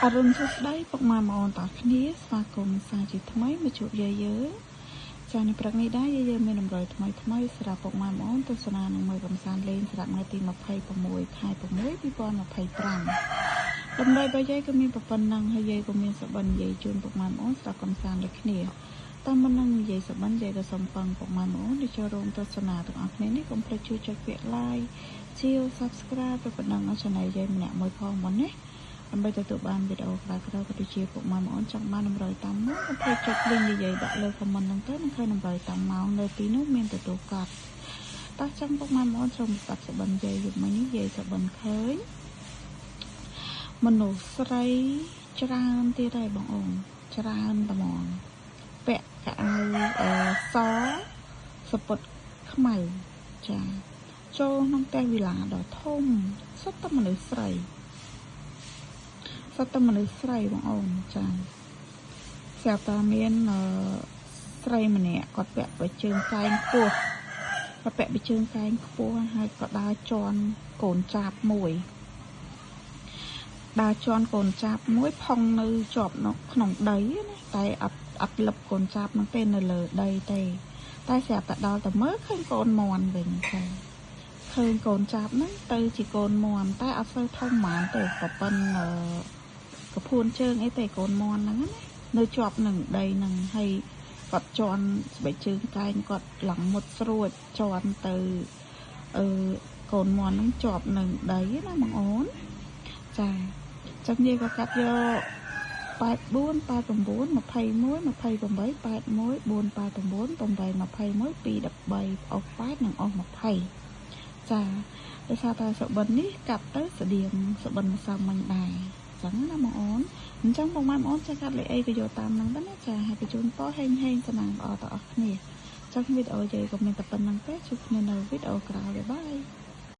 អរុណសួស្តីពុកម៉ែបងប្អូនទាំងគ្នាស្វាគមន៍សាជាថ្មីមកជួបយាយយើងចានៅព្រឹកនេះដែរយាយយើងមានតម្រុយថ្មីថ្មីសម្រាប់ពុកម៉ែបងប្អូនទស្សនានិងមើលកំសាន្តលេងសម្រាប់ថ្ងៃទី26ខែ6 2025តម្រុយរបស់យាយក៏មានប៉ុណ្ណឹងហើយយាយក៏មានសបិនយាយជូនពុកម៉ែបងប្អូនស្រាប់កំសាន្តដូចគ្នាតាមមុននឹងនិយាយសបិនយាយក៏សូមពឹងពុកម៉ែបងប្អូនដែលចូលរួមទស្សនាទាំងអស់គ្នានេះកុំភ្លេចជួយចុចពាក្យ like ជា Subscribe ទៅប៉ុណ្ណឹងឲ្យ Channel យាយម្នាក់មួយផងមុនណាដើម្បីទទួលបានវីដេអូក្រោយៗក៏ដូចជាពុកម៉ែបងប្អូនចង់បានតម្រុយតាមម៉ោងកុំភ្លេចចុច link និយាយដាក់លើ comment ហ្នឹងទៅនឹងឃើញតម្រុយតាមម៉ោងនៅទីនោះមានទទួលកត់តោះចឹងពុកម៉ែបងប្អូនសូមស្ដាប់សបិនយាយយប់មិញនេះយាយសបិនឃើញមនុស្សស្រីច្រើនទៀតហើយបងអូនច្រើនត្មងពាក់កៅអៅសសពុតខ្មៅចាចូលក្នុងផ្ទះវិឡាដ៏ធំសុទ្ធតែមនុស្សស្រីសុទ្ធតែមនុស្សស្រីបងអូនចាស្រាប់តែមានស្រីម្នាក់គាត់ពាក់បិជើងកែងខ្ពស់គាត់ពាក់បិជើងកែងខ្ពស់ហើយក៏ដើរជន់កូនចាបមួយដើរជន់កូនចាបមួយផុងនៅជាប់នៅក្នុងដីណាតែអត់អត់លឹបកូនចាបហ្នឹងទេនៅលើដីទេតែស្រាប់តែដល់ទៅមើលឃើញកូនមន់វិញចាឃើញកូនចាបហ្នឹងទៅជាកូនមន់តែអត់សូវធំហ្មងទេក៏ប៉ិនកភួនជើងអីទេកូនមន់ហ្នឹងណានៅជាប់នឹងដីហ្នឹងហើយគាត់ជន់ស្បែកជើងកែងគាត់ឡើងមុតស្រួចជន់ទៅអឺកូនមន់ហ្នឹងជាប់នឹងដីណាបងអូនចាចឹងយាយក៏កាត់យក84 89 21 28 81 489 8 21 2 13អស់8និងអស់20ចាដោយសារតែសុបិននេះកាត់ទៅស្តៀងសុបិនម្សិលមិញដែរចឹងណាបងអូនអញ្ចឹងបងម៉ែបងអូនចេះកាត់លេខអីក៏យកតាមហ្នឹងដែរណាចាហើយបញ្ជូនពរហេងហេងសំណាងល្អដល់អស់គ្នាចឹងវីដេអូយាយក៏មានតែប៉ុណ្្នឹងទេជួបគ្នានៅវីដេអូក្រោយ bye bye.